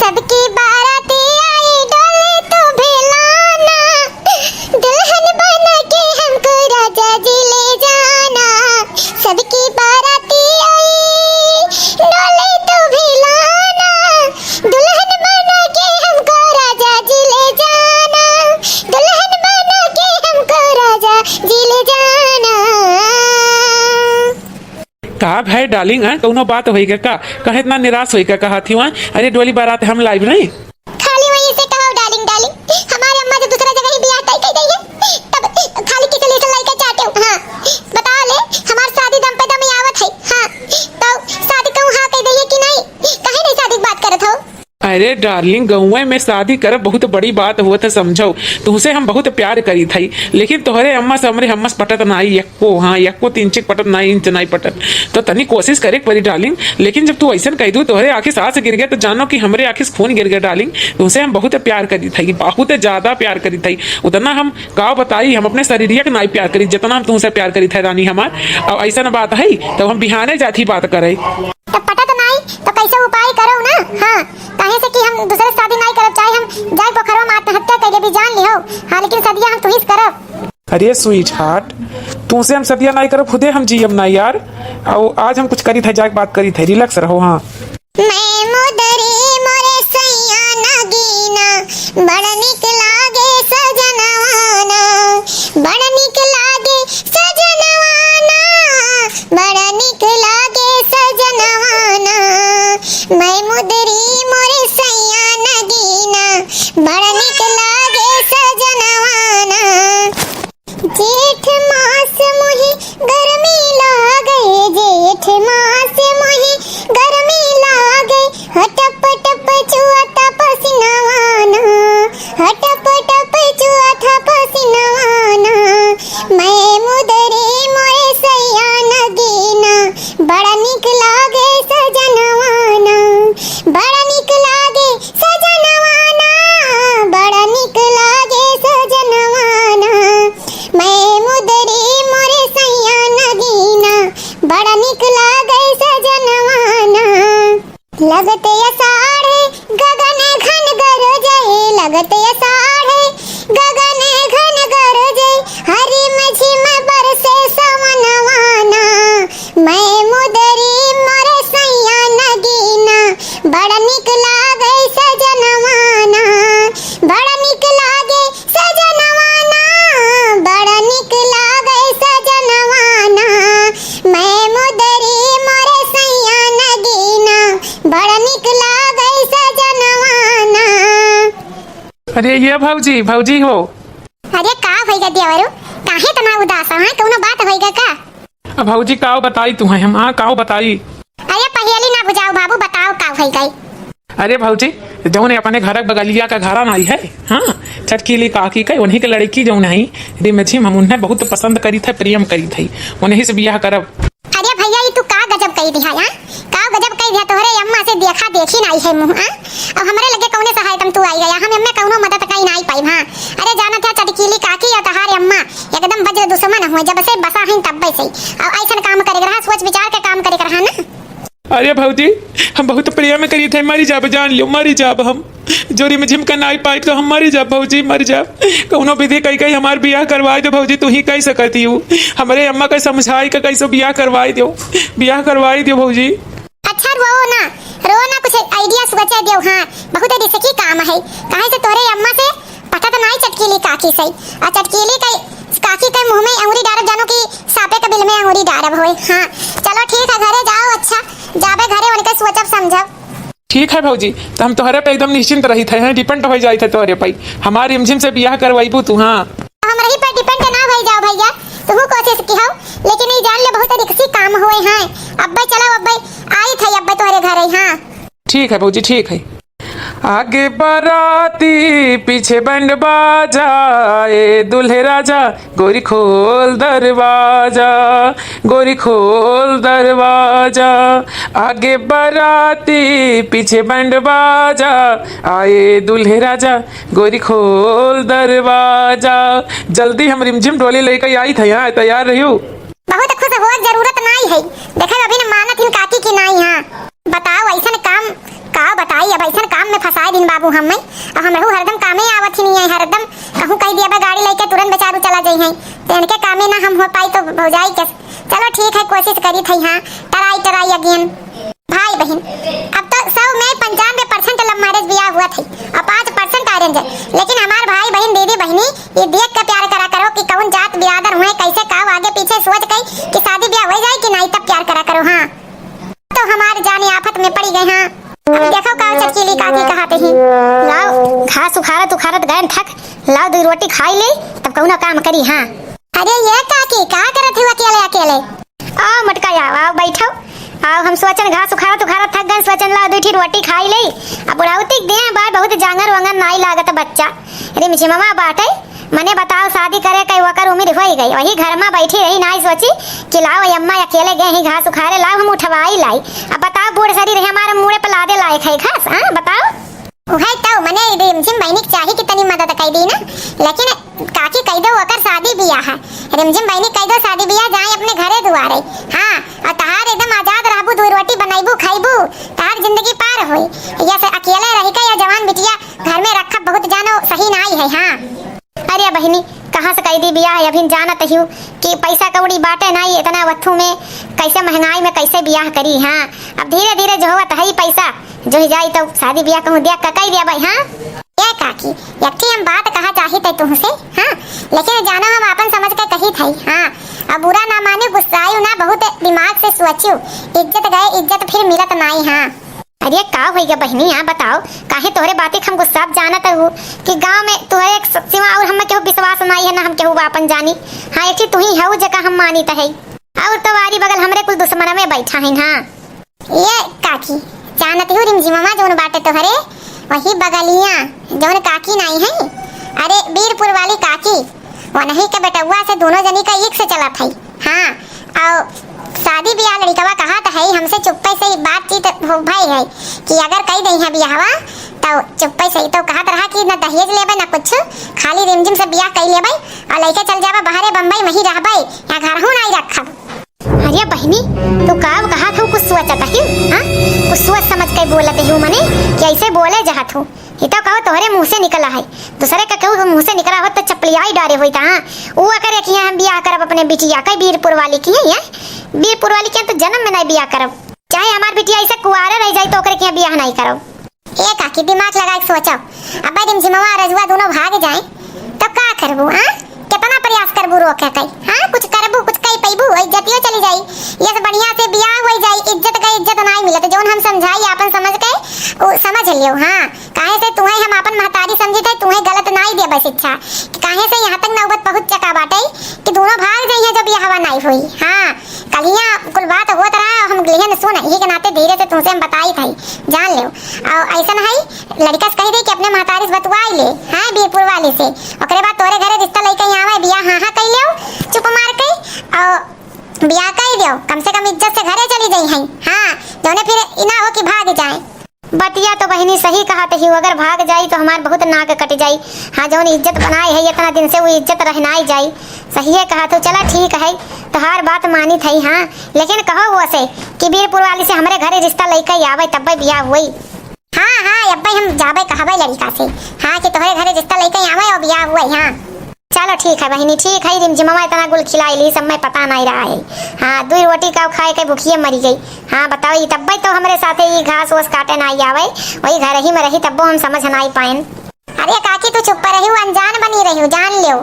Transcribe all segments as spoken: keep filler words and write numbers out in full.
सबकी बाराती आई डोली तू भी लाना, दुल्हन बना के हमको राजा जी ले जाना। सबकी बाराती आई डोली तू भी लाना, दुल्हन बना के हमको राजा जी ले जाना, दुल्हन बना के हमको राजा जी ले जाना। का भाई डार्लिंग, हैं, कौनो बात होई का? का, काहे इतना निराश होई का कहत ही, हैं? अरे डोली बारात हम लाइब नहीं। खाली वही से कहो डार्लिंग, डार्लिंग, हमारे अम्मा जब दूसरा जगह ही बियाह तय कर गई है, तब खाली किसे ले लड़का चाहते हो? हाँ, बताओ ले, हमार शादी दम पे दम ही आवत है। हाँ, तो शादी कहूँ हाँ कह दइए कि नहीं? काहे नहीं शादी की बात करत हो? अरे डार्लिंग, गौवे में शादी करब बहुत बड़ी बात होत है, समझो। तुमसे हम बहुत प्यार करी थई, लेकिन तोहरे अम्मा से हमरे अम्मा से पटत नाई, यक्को, हाँ, यक्को इंच पटत नाई, इंच नाई पटत। तो तनी कोशिश करे के पड़ी डार्लिंग, लेकिन जब तू ऐसन कह दू, तोहरे आँखी से आंस गिर गए, तो जानो कि हमरे आँखी से खून गिर गए डार्लिंग। तुमसे हम बहुत प्यार करी थई, बहुत ज्यादा प्यार करी थई। उतना हम का बताई, हम अपने शरीरिया के नाई प्यार करी, जितना हम तुमसे प्यार करी थई रानी हमार। अब ऐसन बात है, तब हम बिहाने जाती बात करे। तो पटत नाई तो कैसे उपाय करो ना। हाँ, काहे से कि हम दूसरे से शादी नाई करब, चाहे हम जाए पोखरवा में आत्महत्या कर लेबी, जान लिहो। हाँ, लेकिन सदिया हम तुही से करब। अरे स्वीट हार्ट, तुमसे हम सदिया नाई करब, खुदे हम जियब ना यार। और आज हम कुछ करी थे, जाके बात करी थे, रिलैक्स रहो। हाँ। मैं मुदरी मोरे सैया नगीना, बड़ निक लागे सजनवाना, बड़ निक लागे सजनवाना, बड़ निक लागे सजनवाना। मैं मुदरी मोरे सैया नगीना, बड़ निक लागे सजनवाना। जेठ मास मोहे गरमी लागे, जेठ मास मोहे गरमी लागे, ह टप टप चुअत पसीनवाना, ह टप टप चुअत पसीनवाना। मैं मुदरी मोरे सैया नगीना, बड़ा निक लागे सजनवाना, बड़ा निक लागे सजनवाना, बड़ा निक लागे सजनवाना। मैं मुदरी मोरे सैया नगीना, बड़ा निक लागे सजनवाना। लगते असाढ़े गगन घन गरजे, लगते असाढ़े गगन घन गरजे, हरी मझी में बरसे सवनवाना। मैं मुदरी मोरे सैया नगीना, बड़ा निक लागे सजनवाना, बड़ा निक लागे सजनवाना, बड़ा निक लागे सजनवाना। मैं मुदरी मोरे सैया नगीना, बड़ा निक लागे सजनवाना। अरे ये भौजी, भौजी हो। अरे का होइगा देवरू, काहे इतना उदास है? कौनो बात होइगा का? अब भौजी काव बताई तुहैं हम, हाँ काव बताई? अरे पहेली ना बुझाओ बाबू, बताओ का होइगा? अरे भौजी, जौन अपने घर के बगलिया का घरा नाई है, हाँ, चटकीली काकी के, उन्हीं के लड़की जौन है, रिमझिम, हम उन्हें बहुत पसंद करी थे, प्रेम करी थे, उन्हीं से बियाह करब। अरे भैया, ई तू का गजब कई दिहा, हाँ? का गजब कई दिहा, तोहरे अम्मा से देखा देखी नाई है मुँह, हाँ? अब हमरे लगे कौने सहायता में तू आई गया, हम एम्मे कौनो मदद कई नाई पाई, हाँ? अरे जाना था चटकीली काकी या तोहारे अम्मा एकदम वज्र दुश्मन हुए, जब से बसा हैं तब से। अब ऐसन काम करे के रहा, सोच विचार के काम करे के रहा ना। अरे भौजी, हम बहुत प्रेम करी थे, मरी जाब, जान लियो, मरी जाब हम। जो रिमझिम का नाई पाइब तो हम मरी जाब भौजी, मरी जाब। कौनो विधि कई कई हमार बियाह करवाई दो भौजी, तू ही कई सकती हो। हमरे अम्मा का समझाई का कैसे बियाह करवाई दो, बियाह करवाई दो भौजी। अच्छा रो ना, रो ना, कुछ idea सोचे दो। हाँ, बहुत risky काम है, काहे से तोरे अम्मा से पता तो नाई चटकीली काकी से। आ चटकीली के, काकी के मुँह में अंगुरी डारब, जानो कि साँपे के बिल में अंगुरी डारब होए। हाँ, चलो ठीक है, घरे जाओ। अच्छा, जाबे घरे, उनके सोचब समझब। ठीक है भौजी, तो हम तोहरे पे एकदम निश्चिंत रही थे, हैं, depend हो जाई थे तोहरे पे। हमार रिमझिम से बियाह करवाइबू तू, हाँ। हमरे ही पे depend ना हो जाओ भैया, तू कोशिश की हो, लेकिन ई जान ले बहुत risky काम होए हैं। अब्बे चलो, अब्बे आई थे, अब्बे तोहरे घरे, हाँ। ठीक है भौजी, ठीक है। आगे बाराती पीछे बैंड बाजा, ए दूल्हे राजा गोरी खोल दरवाजा, गोरी खोल दरवाजा। आगे बाराती पीछे बैंड बाजा, आए दूल्हे राजा गोरी खोल दरवाजा। जल्दी हम रिमझिम डोली लेके आई थे, यहाँ तैयार रहियो। बहुत खुश हो, जरूरत नाई है। देखे अभी न मानत हिन काकी की नाई, हाँ। बताओ ऐसन काम अब बताई, अब अइसन काम में फँसाए दिन बाबू हम्मे। अब हमरहू हरदम कामे आवत ही नहीं है, हरदम कहूँ कहि दिया बा गाड़ी लइके तुरंत बेचारू चला जइहैं। तो इनके कामे ना हम हो पाई तो भौजाई के। चलो ठीक है, कोशिश करी थई, हाँ, try, try again। भाई बहिन, अब तो सौ में पंचानबे percent love marriage बियाह हुआ थई और पाँच percent arrange। लेकिन हमार भाई बहिन, दीदी बहिनी, ये देख के प्यार करा करो कि कौन जात बिरादर हुए, कैसे का आगे पीछे सोच के कि शादी ब्याह हो जाए कि नहीं, तब प्यार करा करो। हाँ, तो हमार जाने आफत में पड़ी गए। हाँ, अब देखो का चटकीली काकी कहा थे ही। लाओ, घास उखाड़त उखाड़त गए थक, लाओ दो रोटी खाई ले, तब कौनो काम करी। हाँ। अरे ये काकी, का करत हो अकेले अकेले? आओ मटका, आओ, आओ, बैठो। आओ, हम सोचन घास उखाड़त उखाड़त थक गए, सोचन लाओ दो ठी रोटी खाई ले। अब बुढ़ौती के देह बाय बहुत जांगर वांगर नाई लागत बच्चा। रिमझिमवा बाटे, मने बताओ, शादी करे के ओकर उम्र होई गई, वही घर में बैठी रही, नाई सोची कि लाओ ये अम्मा अकेले गए ही घास उखाड़े, लाओ हम उठवाई लाई। अब बताओ, बूढ़ शरीर है हमारे, मूड़े पर लादे लायक है घास? हाँ, बताओ। उहे तो, मने रिमझिम बहिनी के चाही कि तनी मदद कई दी ना, लेकिन काकी कई दो ओकर शादी बियाह है। रिमझिम बहिनी कई दो शादी बियाह, जाए अपने घरे दुआरे। हाँ, और तहार एकदम आजाद रहबू, दो रोटी बनैबू, खैबू, तहार जिंदगी पार होई। या से अकेले रह के या जवान बिटिया घर में रखब बहुत जानो सही नाई है। हाँ। अरे बहिनी, कहाँ से कई दी बियाह? अभिन जानत हिउ कि पैसा कौड़ी बाटे नाई इतना वथू में, कैसे महंगाई में कैसे बियाह करी। हाँ, अब धीरे धीरे जो होत है पैसा, जो ही जाई तो शादी बियाह कहूँ देख के कई दिया भाई। हाँ। ए काकी, एक ठे हम बात कहा चाही थे तुमसे। हाँ, लेकिन जानो हम आपन समझ के कही थे। हाँ, अब बुरा ना माने, गुस्सायु ना, बहुत दिमाग से सोचियो, इज्जत गए, इज्जत फिर मिलत नाई। हाँ। अरे का होई गे बहिनी, हाँ बताओ, काहे तोहरे बातें हम गुस्सा जानत रहू कि गाँव में तोहरे एक स-, सिवा और हमें केहू विश्वास नाई है, ना हम केहू आपन जानी। हाँ, एक ठे तू ही हऊ जेका हम मानित है, और तो वारी बगल हमरे कुल दुश्मन में बैठा है। हाँ। ए काकी, जानत हो रिमझिमवा जौन बाटे तोहरे, वही बगलिया जौन काकी नाई है, अरे बीरपुर वाली काकी, वनही के बेटउआ से दोनों जनी का एक से चलत है। हाँ, और शादी ब्याह लड़िकवा कहत है हमसे चुप्पे से ही बातचीत हो भई है कि अगर कई दई है बियाहवा तो चुप्पे से ही तो कहत रहा कि न दहेज लेबे न कुछ, खाली रिमझिम से बियाह कई लेबे और लइके चल जाबे बहरे बम्बई, वहीं रहबे, यहाँ घर हूँ नाई रखब। अरे बहिनी, तू का कहत हऊ? कुछ सोचत हिउ, हाँ? कुछ सोच समझ के बोलत हिउ, मने कि ऐसे बोले जात हऊ? ई तो कहो तोहरे मुँह से निकला है, दूसरे का केहू मुँह से निकला होत तो चपलियाई डारे होइत, हाँ? ऊ अकर एक यहाँ हम बियाह करब अपने बिटिया के बीरपुर वाली की है, बीरपुर वाली के तो जन्म में नहीं बियाह करब, चाहे हमार बिटिया ऐसे कुआरे रह जाई तो ओकरे के यहाँ बियाह नहीं करब। ए काकी, दिमाग लगा के सोचो, अब्बे रिमझिमवा रजुआ दोनों भाग जाए तो का करबू? हाँ, कितना प्रयास करबू रोके के? हाँ, कुछ करबू, कुछ कई पैबू, इज्जतियो चली जाई। ये से बढ़िया से बियाह होई जाई, इज्जत का इज्जत नाई मिलत। जौन हम समझाई आपन समझ के, वो समझ लियो। हाँ, काहे से तुहे हम आपन महतारी समझी थे, तुहे गलत नाई देबे शिक्षा। काहे से यहाँ तक नौबत पहुँच चका बाटे कि दोनों भाग जाइए जब बियाहवा नाई होई। हाँ, कलिया कुल बात होत रहा, हम लिहन सुन, यही के नाते धीरे से तुमसे हम बताई थे, जान लियो। और ऐसा है, लड़िका से कहि दे कि अपने महतारी से बतुआई ले, हाँ, बीरपुर वाली से। ओकरे बाद तोरे घरे रिश्ता लइके ही आवे, बियाह हाँ हाँ कइ लेव, चुप मार के, और बियाह कइ देव, कम से कम इज्जत से घरे चली जाई हैं। हाँ, जौने फिर ई ना हो कि भाग जाए। बतिया तो बहिनी सही कहत हिउ, अगर भाग जाई तो हमार बहुत नाक कट जाई। हाँ, जौन इज्जत बनाए है इतना दिन से, वो इज्जत रहनाई जाई। सहिए कहत हो, चला ठीक है, तोहार बात मानित है। हाँ, लेकिन कहो वो से कि बीरपुर वाली से हमरे घरे रिश्ता लइके आवे, तब्बे बियाह होई। हाँ, हाँ, अब्बे हम जाबे कहबे लड़िका से, हाँ, कि तोहरे घरे रिश्ता लइके आवे और बियाह हुए, हाँ। चलो ठीक है बहिनी, ठीक है, रिमझिमवा इतना गुल खिलाई ली, सब में पता नहीं रहा है। हाँ, दुई रोटी का खाए के भूखिए मरी गई। हाँ, बताओ, ई तब्बे तो हमरे साथे ई घास ओस काटे नहीं आवे, वही घर ही में रही, तब्बो हम समझ नहीं पाएन। अरे काकी, तू चुप रहियो, अनजान बनी रहियो, जान लियो।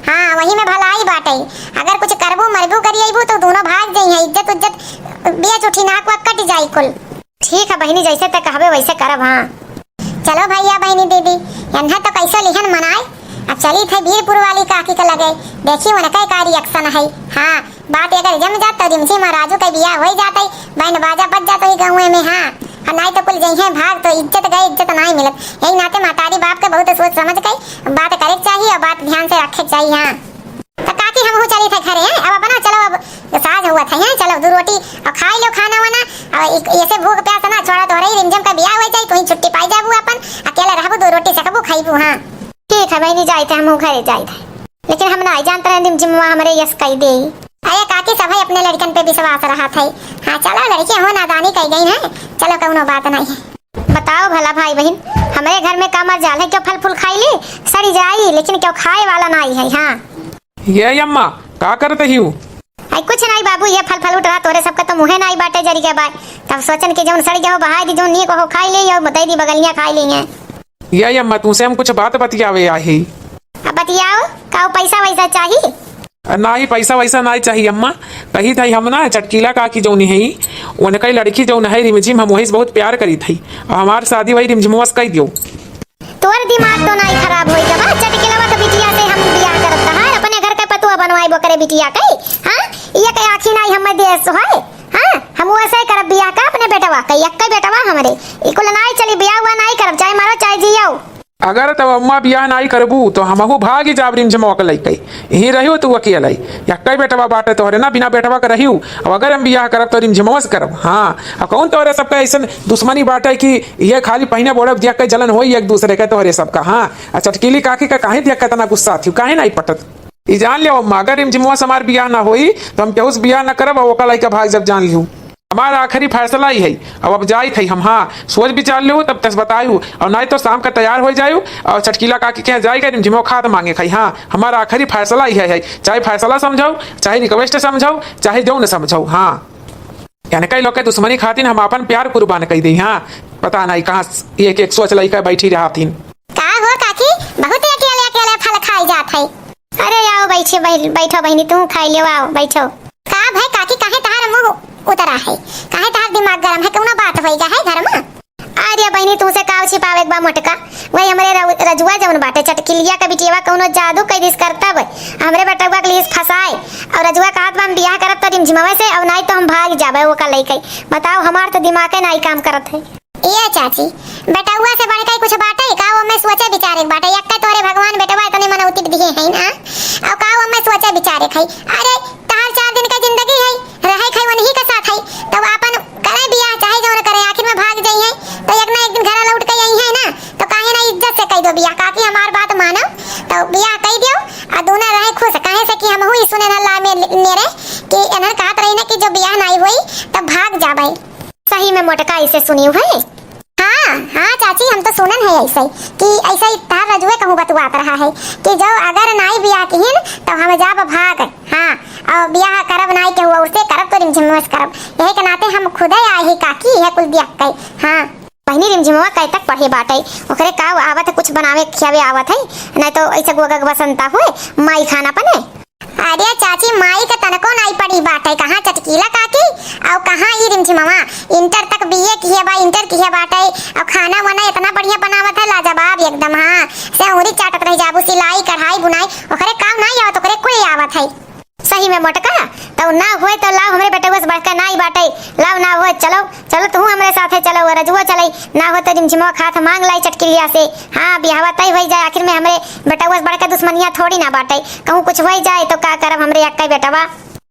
हाँ, वही में भलाई बाटे। अगर कुछ करबू, मरबू, करी अइबू, तो दोनों भाग जइहें, इज्जत उज्जत बेच उठी, नाक वाक कट जाई कुल। ठीक है बहिनी, जैसे ते कहबे वैसे करब। हाँ। चलो भैया, बहिनी, दीदी, एन्हे तो कैसो लिहन मनाए। अब चली थे बीरपुर वाली काकी के लगे, देखी उनके का reaction है। हाँ, बात अगर जम जात तो रिमझिम और राजू के बियाह होई जात है, बैंड बाजा बज जात है गाँवे में। हाँ, और नाई तो कुल जइहें भाग तो इज्जत गए, इज्जत नाई मिलत। यही नाते महतारी बाप के बहुत सोच समझ के बात करे के चाहिए और बात ध्यान से रखे के चाहिए। हाँ। तो काकी, हमहू चली थे घरे, हैं? अब अपना चलो, अब साँझ हुआ था, हैं? चलो, दो रोटी और खाई लो खाना वाना, और एक, ऐसे भूख प्यास ना छोड़ा, तोहरे ही रिमझिम का बियाह हो जाई, तू ही छुट्टी पाई जाबू अपन, अकेले रहबू, दो रोटी सेकबू, खाईबू। हाँ, ठीक है बहिनी, जाई थे, हमहू घरे जाई थे, लेकिन हम ना जानत रहे रिमझिमवा हमरे यस कई दे। अरे काकी, सब है अपने लड़कन पे विश्वास रहा थे। हाँ, चलो, लड़के हो, नादानी कई गई है, चलो, कौनो बात नहीं है। ताओ भला भाई बहिन, हमरे घर में का मजाल है, केउ फल फूल खाई ले, सड़ी जाई, लेकिन केउ खाए वाला नाई है। हाँ। ये अम्मा, का करत हिउ? आई कुछ नाई बाबू, ये फल फल उठ रहा, तोरे सबका तो मुँहे नाई बाटे जरी के बाय। तब सोचन कि जौन सड़ गया हो बहाई दी, जौन नीक हो खाई ले, और बताई दी बगलियाँ खाई ले हैं। ये अम्मा, तुमसे हम कुछ बात बतियावे आए ही। अब बतियाओ, का पैसा वैसा चाही? अ, नाही, पैसा वैसा नाही चाही अम्मा। कही थई हम ना, चटकीला काकी जौन है, उनका लड़की जौन है रिमझिम, हम वही से बहुत प्यार करी थई। अब हमार शादी वही रिमझिमवा से कई दियो। तोर दिमाग तो नाई खराब होई गवा, चटकिलवा के बिटिया से हम बियाह करब तहार, अपने घर के पतुआ बनवाई ओकरे बिटिया के, हाँ? ये के आँखी नाई हमें देस है, हाँ? हम वैसे करब बियाह का अपने बेटवा के, यक्के बेटवा हमरे, ई कुल नाई चली, बियाह हुआ नाई करब, चाहे मरो चाहे जियो। अगर तब अम्मा बियाह नाई करबू तो हमहू भागी जाब रिमझिमवा के लइके, यहीं रहियो तू अकेले, यक्के बेटवा बाटे तोहरे ना, बिना बेटवा के रहियो। अब अगर हम बियाह करब तो रिमझिमवा से करब, हाँ। अब कौन तोहरे सबके ऐसन दुश्मनी बाटे कि ये खाली पहिने बोड़ब देख के जलन होई एक दूसरे के तोहरे सबका, हाँ। आ चटकीली काकी का काहे देख के इतना गुस्सा थी, काहे नाई पटत? ई जान लेव अम्मा, अगर रिमझिमवा से हमार बियाह ना होई, तो हम केहू से बियाह ना करब, और ओका लइका भाग जब जान लिहू। हमार आखिरी फैसला ही है, अब, अब जाई थई हम, हाँ, सोच विचार लेहू, तब तस बतायू, और नाई तो शाम का तैयार हो जायू, और चटकीला काकी के यहाँ जाई के रिमझिमवा खात मांगे खाई, हाँ, हमार आखिरी फैसला ही है, है, चाहे फैसला समझाऊ, चाहे request समझाऊ, चाहे जौन समझाऊ, हाँ। यानी कई लोग के दुश्मनी खातिर हम आपन प्यार कुर्बान कई देई, हाँ, पता नाई कहाँ से एक एक सोच लइका बैठी रहथिन। का हो काकी, बहुत अकेले अकेले फल खाई जात है। अरे आओ बैठे, बैठ-, बैठो बहिनी, तू खाई लेवा, आओ बैठो। का भाई काकी, काहे तहार मुंह उतरा है, काहे तहार दिमाग गरम है, कौनो बात होई गा है घर में? अरे बहिनी, तू से काव छिपावे के बा मोटका, वही हमरे रउ-, रजुआ जौन बाटे चटकिलिया का बिटियावा कौनो जादू कई दिस करतब, हमरे बेटवा के लिए फंसाए, और रजुआ कहत बा हम बियाह करब तो रिमझिमवे से, और नाई तो हम भाग जाबे ओका लइके। बताओ, हमार तो दिमागे नाई काम करत है। ए चाची, बेटउआ से बढ़ के कुछ बाटे का? ओमे सोचे विचारे के बाटे। यक्के तोहरे भगवान बेटवा इतने मनौती दिहे हैं ना, और का ओमे सोचे विचारे के है? अरे, तहार चार दिन के जिंदगी है, रहे खाई उन्हीं के साथ है, तब आपन करे बियाह चाहे जौन करे, आखिर में भाग जाई है, तो एक ना एक दिन घर लौट के आई है ना, तो काहे ना इज्जत से कह दो बियाह। काकी हमार बात मानो, तो बियाह कह दियो, आ दोनों रहे खुश, काहे से कि हमहू ई सुने ना ला में, मेरे कि एनहर कहत रही ना कि जो बियाह नाई होई, तब भाग जाबे। सही में मोटका ऐसे सुनी हुए? हाँ, हाँ चाची, हम तो सुनन है ऐसे कि ऐसे ही तार रजुए कहूँ बतुआत रहा है कि जो अगर नाई बियाह किहिन तो हम जाब भाग। हाँ, और बियाह करब नाई केहू और से, करब तो रिमझिमवा से करब। यही के नाते हम खुदे आए ही काकी, यह कुल देख के। हाँ। बहिनी रिमझिमवा कै तक पढ़े बाटे, ओकरे का आवत है, कुछ बनावे खियावे आवत है, नहीं तो ऐसे गोगक बसंता हुए माई खाना पने। अरे चाची, माई के तनको नाई पड़ी बाटे, कहाँ चटकीला काकी और कहाँ ई रिमझिमवा। इंटर तक बीए किहे बा, इंटर किहे बाटे, और खाना वाना इतना बढ़िया बनावत है, लाजवाब एकदम। हाँ, से उंगली चाटत रह जाबू, सिलाई, कढ़ाई, बुनाई, ओकरे काम नाई आवत, ओकरे कुल आवत है। सही में मोटका, तो ना होए तो लाओ, हमरे बेटवा से बढ़कर नाई बाटे, लाओ ना होए, चलो, चलो तू हमरे साथे चलो, रजुआ चले, ना हो तो रिमझिमवा खात मांग लाई चटकिलिया से। हाँ, बियाहवा तय होई जाए, आखिर में हमरे बेटवा से बढ़कर दुश्मनिया थोड़ी ना बाटे, कहूँ कुछ होई जाए तो का करब हमरे यक्का बेटवा।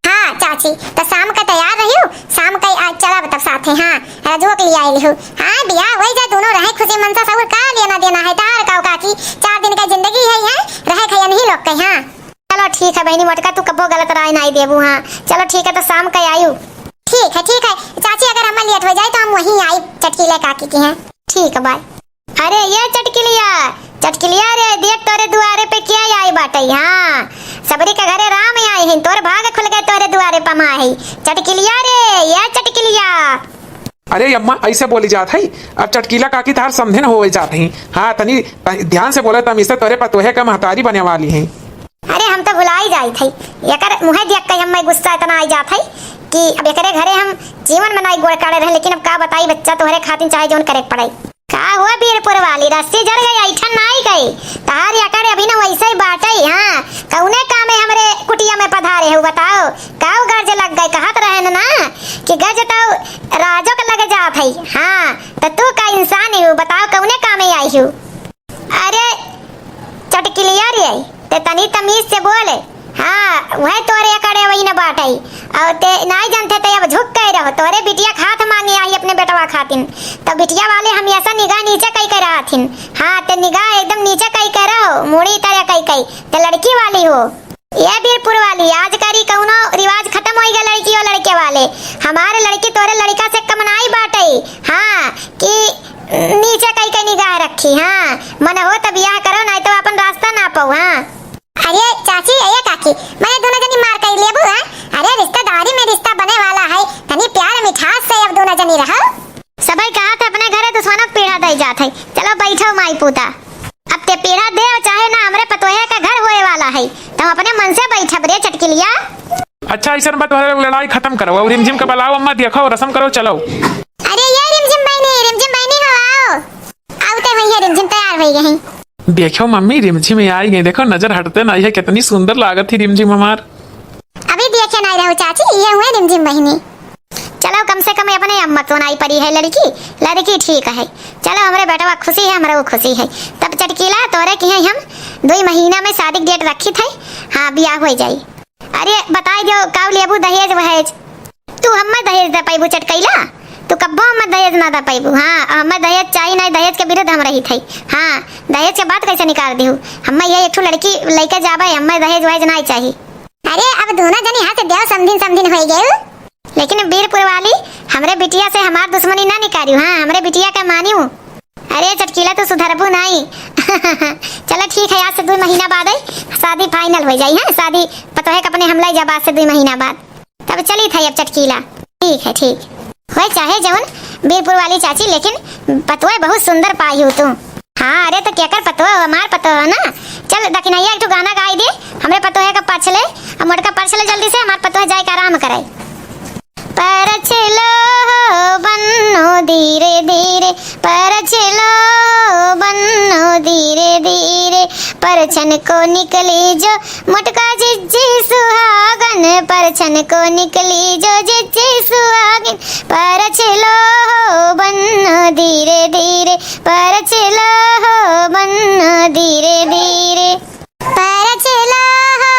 हाँ चाची, तो शाम का तैयार रहियो, शाम का आज चलब तब साथे। हाँ, रजुआ के लिए आइल हो। हाँ, बियाह होई जाए, दोनों रहे खुशी मन से, सब का लेना देना है, तार का काकी, चार दिन का जिंदगी है, है, रहे खाए नहीं लोग के। हाँ। चलो ठीक है बहिनी मोटका, तू कबो गलत राय नाई देबू। हाँ, चलो ठीक है, तो शाम का आयु। ठीक है, ठीक है चाची, अगर हमें लेट हो जाए तो हम वहीं आई चटकीले काकी के यहाँ। ठीक है, बाय। अरे ये चटकिलिया, चटकिलिया रे, देख तोरे दुआरे पे क्या आई बाटे। हाँ, सबरी के घरे राम आई हैं, तोर भाग खुल गए तोरे दुआरे पे माँ है। चटकिलिया रे, ये चटकिलिया। अरे अम्मा, ऐसे बोली जात है, अब चटकीला काकी तार समधिन होवे जात है। हाँ, तनी, तनी ध्यान से बोले, तम इसे तोरे पतोहे का महतारी बने वाली है। अरे हम तो भुलाई जाई थई, एकर मुँहे देख के हमें गुस्सा इतना आई जात है कि अब एकरे घरे हम जीवन में नाई गोड़ काढ़े रहे, लेकिन अब का बताई बच्चा, तोहरे खातिर चाहे जौन करे के पड़े। का हुआ बीरपुर वाली, रस्सी जर गई, ऐठन नाई गई। तार एकरे अभी न वैसे ही बाटे। हाँ, कौने कामे हमरे कुटिया में पधारे हो बताओ? काऊ गरज लग गए, कहत रहन ना कि गरज तो राजो के लग जात है। हाँ, तो तू का इंसान ही हो, बताओ कौने कामे आई हो? अरे चटकिलिया रे, ते तनी तमीज से बोले। हाँ, वह तोरे एकरे वही न बाटे। और ते नाई जानते ते अब झुक के रहो, तोरे बिटिया खात मांगे आई अपने बेटवा खातिन। तो बिटिया वाले हमेशा निगाह नीचे कई के रहथिन। हाँ, ते निगाह एकदम नीचे कई के रहो, मुड़ी तरे कई कई। ते लड़की वाली हो। ये बीरपुर वाली, आज करी कौनो रिवाज खत्म होई गए लड़की और लड़के वाले। हमारे लड़की तोरे लड़का से कम नाई बाटे। हाँ, कि नी हाँ, मन हो त बियाह करो, नाहीं तो अपन रास्ता नापो, हाँ। अरे चाची, अरे काकी, मने दुनो जनी मार कइ लेबू, हाँ? अरे रिश्तेदारी में रिश्ता बने वाला है, तनी प्यार मिठास से अब दुनो जनी रहो। सबइ कहत है अपने घरे दुश्मनों के पीढ़ा दइ जात है। चलो बैठो माई पूता। अब ते पीढ़ा दे चाहे ना, हमरे पतोहे का घर होए वाला है, त हम अपने मन से बैठब रे चटकिलिया। अच्छा, अइसन बा, तोहरे लोग लड़ाई खतम करो, अउर रिमझिम का बलाओ अम्मा, देखो, रसम करो, चलो। अरे ये रिमझिम बहिनी, रिमझिम बहिनी हो, आओ। आवते हुई है रिमझिम, तैयार होइ गई। देखो मम्मी, रिमझिम आइ गई, देखो, नजर हटते नाहीं है, कितनी सुंदर लागत ही रिमझिम हमार। अभी देखे नाहीं रहो चाची, ये हुए रिमझिम बहिनी। चलो, कम से कम अपने अम्मा तो नाहीं परी है लड़की, लड़की ठीक है। चलो, हमरे बेटवा खुशी है, हमरे वो खुशी है। तब चटकीला, तोरे किहे हम दुइ महीना में शादी के date रखी थे। हाँ, बियाह होइ जाई। अरे, बताइ दियो, काउ लेबू दहेज वहेज? तू हम्मे दहेज दे पइबू चटकैला? तू कब्बो हम्मे दहेज ना दे पइबू। हाँ, हम्मे दहेज चाही नाहीं, दहेज के विरुद्ध हम रही थे। हाँ, दहेज के बात कैसे निकाल दिहू? हम्मे ये एक ठो लड़की लइके जाबे, हम्मे दहेज वहेज नाहीं चाही। अरे, अब दुनो जनी यहाँ से देव समधिन समधिन होइ गए। लेकिन बीरपुर वाली, हमरे बिटिया से हमार दुश्मनी ना निकालियो, हाँ, हमरे बिटिया का मानियो। अरे चटकीला, तू सुधरबू नाहीं। चलो ठीक है, आज से दुइ महीना बाद आई, शादी final होइ जाई, हाँ, शादी पतोहे का अपने हम लइ जाब आज से दुइ महीना बाद। तब चली था अब चटकीला। ठीक है, ठीक। होए चाहे जौन बीरपुर वाली चाची, लेकिन पतोहे बहुत सुंदर पाई हो तू। हाँ, अरे तो केकर पतोह हो? हमार पतोह हो ना। चल दखिनैया एक ठो गाना गाइ दे, हमरे पतोहे का परछ ले, अब मोटका परछ ले जल्दी से, हमार पतोह जाइ के आराम करे। परछ लो हो बन्नो धीरे धीरे, परछ लो हो बन्नो धीरे धीरे, परछन को निकली जो मोटका जिज्जी सुहागन, परछन को निकली जो जिज्जी सुहागन, परछ लो हो बन्नो धीरे धीरे, परछ लो हो बन्नो धीरे धीरे। परछ लो हो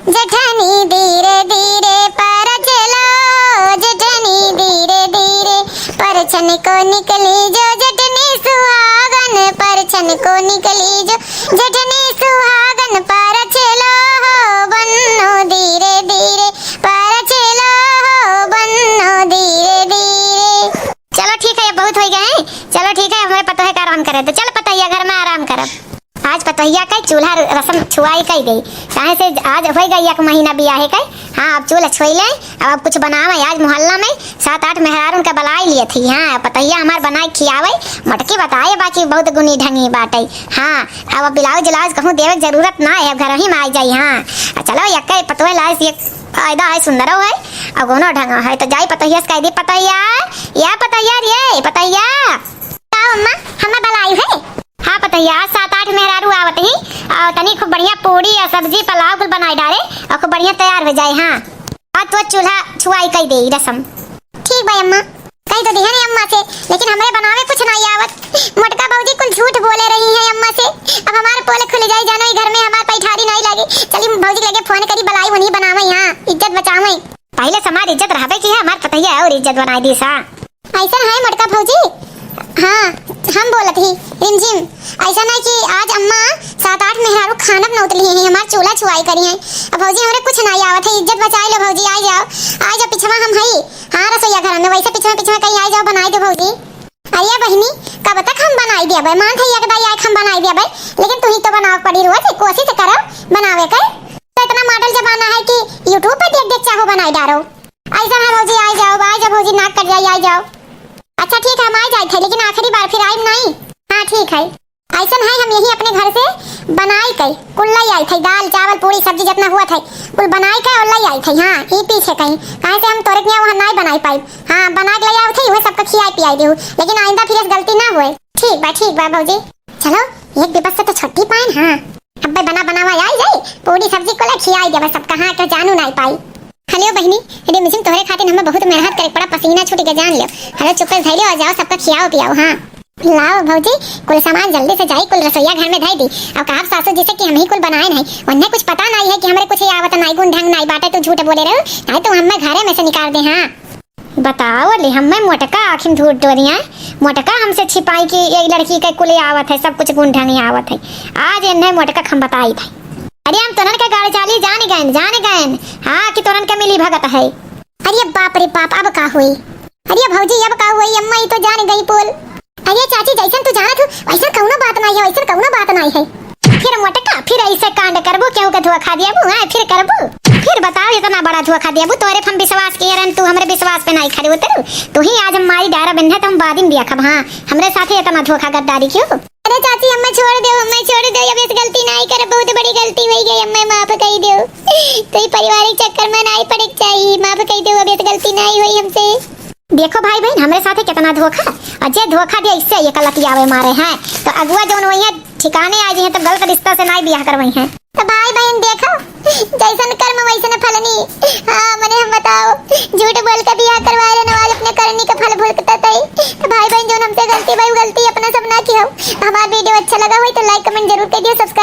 जेठनी धीरे धीरे, परछ लो हो जेठनी धीरे धीरे, परछन को निकली जो जेठनी सुहागन, परछन को निकली जो जेठनी सुहागन, परछ लो हो बन्नो धीरे धीरे, परछ लो हो बन्नो धीरे धीरे। चलो ठीक है, अब बहुत होइ गए। चलो ठीक है, हमरे पतोहे का आराम करे। तो चल पतोहिया घर में आराम करब। आज पतोहिया का चूल्हा रसम छुआई कइ गई, काहे से आज होइ गई एक महीना बियाहे का। हाँ, अब चूल्हा छुआई ले, अब, अब कुछ बनावे। आज मोहल्ला में सात आठ मेहरारून का बलाइ लिए थी। हाँ, पतोहिया हमार बनाइ खियावे, मोटकी बताए बाकी बहुत गुनी ढंगी बाटे। हाँ, अब ब्लाउज उलाउज कहूँ देवे के जरूरत ना है, अब घर ही में आइ जाई। हाँ, आ चलो, यक्के पतोह लाए से एक फायदा है, सुंदरो है, और गुनो ढंगो है। तो जाई पतोहिया से कह दी, "पतोहिया, या पतोहिया रे, पतोहिया।" का अम्मा, हमें बलाई है? हाँ पतोहिया, आज सात आठ मेहरारू आवत ही, और तनी खूब बढ़िया पूड़ी या सब्जी, पुलाव कुल बनाए डारे, और खूब बढ़िया तैयार हो जाए। हाँ, और तो चूल्हा छुआई कह दे रसम। ठीक बा अम्मा। कही तो दिहन अम्मा से, लेकिन हमरे बनावे कुछ नाहीं आवत। मोटका भौजी कुल झूठ बोले रही है अम्मा से। अब हमार पोल खुल जाई, जानो ई घर में हमार पैठारी नाहीं लागे। चली भौजी के लगे फोन करी, बलाई उन्हीं बनावे यहाँ, इज्जत बचावे। पहिले से हमार इज्जत रहबे की है, हमार पतोहिया और इज्जत बनाई दी सा। ऐसा है मोटका भौजी? हाँ, हम बोलत ही रिमझिम। ऐसा नहीं कि आज अम्मा सात आठ मेहरारू खाना बनौत लिए हैं, हमार चूल्हा छुआई करी हैं। अब भौजी हमरे कुछ नाहीं आवत है, इज्जत बचाई लो भौजी, आ जाओ, आ जाओ, पिछवा हम हई। हाँ, रसोईया घर में, वैसे पिछवा पिछवा कहीं आ जाओ, बनाई दो भौजी। अरे बहिनी, कब तक हम बनाई देबे? मान थई एक दाई आए हम बनाई देबे, लेकिन तू ही तो बनावे पड़ी रोज, कोशिश करो बनावे के। तो इतना model जमाना है कि YouTube पे देख देख चाहो बनाई डारो। ऐसा है भौजी, आ जाओ, आ जाओ भौजी, नाक कट जाई, आ जाओ। अच्छा ठीक है, हम आ जाए थे, लेकिन आखिरी बार फिर आइम नहीं। हाँ ठीक है। ऐसन है, हम यही अपने घर से बनाई के कुल लई आई थे, दाल, चावल, पूरी, सब्जी जितना हुआ थे, कुल बनाई के और लई आई थे। हाँ, ई पीछे कहीं, काहे से हम तोरे के यहाँ वहाँ नाई बनाई पाई। हाँ, बना के लई आऊ थे, वह सबका खियाई पियाई देहू, लेकिन आइंदा फिर ऐसी गलती ना होए। ठीक बा, ठीक बा भौजी। चलो, एक दिवस से तो छुट्टी पाएन। हाँ, अब्बे बना बनावा आई जाई, पूरी सब्जी कुल खियाई देबे सबका। हाँ, के जानू नाई पाई। हेलो बहिनी, रिमझिम तोहरे खातिर हमें बहुत मेहनत करे पड़ा, पसीना छूट के जान लियो। हेलो, चुप्पे धैले हो जाओ, सबका खियाओ पियाओ। हाँ। लाओ भौजी, कुल सामान जल्दी से जाई, कुल रसोईया घर में धई दी। अब कहब सासू जी से कि हम ही कुल बनाए नहीं, उन्हें कुछ पता नहीं है कि हमरे कुछ आवत नहीं, गुण ढंग नहीं बाटे, तू झूठ बोले रहो, नहीं तो हमें घरे में से निकाल दे। हाँ। बताओ ले, हमें मोटका आखिम झूठ डोरिया, मोटका हमसे छिपाई कि ये लड़की के कुल आवत है, सब कुछ गुण ढंग आवत है। आज इन्हें मोटका हम बताई भाई। अरे हम तोनन के गाड़ी चाली जान गए, जान गए। हाँ, कि तोनन के मिली भगत है। अरे बाप रे बाप, अब का हुई? अरे भौजी, अब का हुई? अम्मा, ई तो जान गई पोल। अरे चाची, जैसन तू जानत हो, वैसन कौनो बात नाहीं है, वैसन कौनो बात नाहीं है। फिर मोटका, फिर ऐसे कांड करबू, केहू के धोखा देबू, हैं? फिर करबू? फिर बताओ, इतना बड़ा धोखा देबू, तोरे पे हम विश्वास किहे रहन, तू हमरे विश्वास पे नाहीं खरे उतरू। तू ही आज हम मारी डारा बंधे, तो हम बादिन बिया खब, हाँ? हमरे साथे इतना धोखा गद्दारी क्यों? अरे चाची, हमें छोड़ दो, हमें छोड़ दो, अब ऐसे गलती नाहीं करब, बहुत बड़ी गलती होइ गई, हमें माफ कइ दो। तो ये पारिवारिक चक्कर में नाहीं पड़े के चाहिए, माफ कइ दो, अब ऐसे गलती नाहीं होई हमसे। देखो भाई बहन, हमरे साथे कितना धोखा, और जे धोखा दे, इससे ये गलती आवे मारे हैं। तो अगुआ जौन वही है, ठिकाने आ जाइए, तो गलत रिश्ता से नाहीं बियाह करवाई हैं। तो भाई बहन देखो, जैसन कर्म वैसन फलनी। हाँ, मने हम बताओ, झूठ बोल के बियाह करवाए रहने वाले अपने करनी का फल भुगतत है। तो भाई बहन, जौन हमसे गलती भाई, गलती अपना सब ना की हो। हमारा वीडियो अच्छा लगा होई तो like comment जरूर कर दियो, subscribe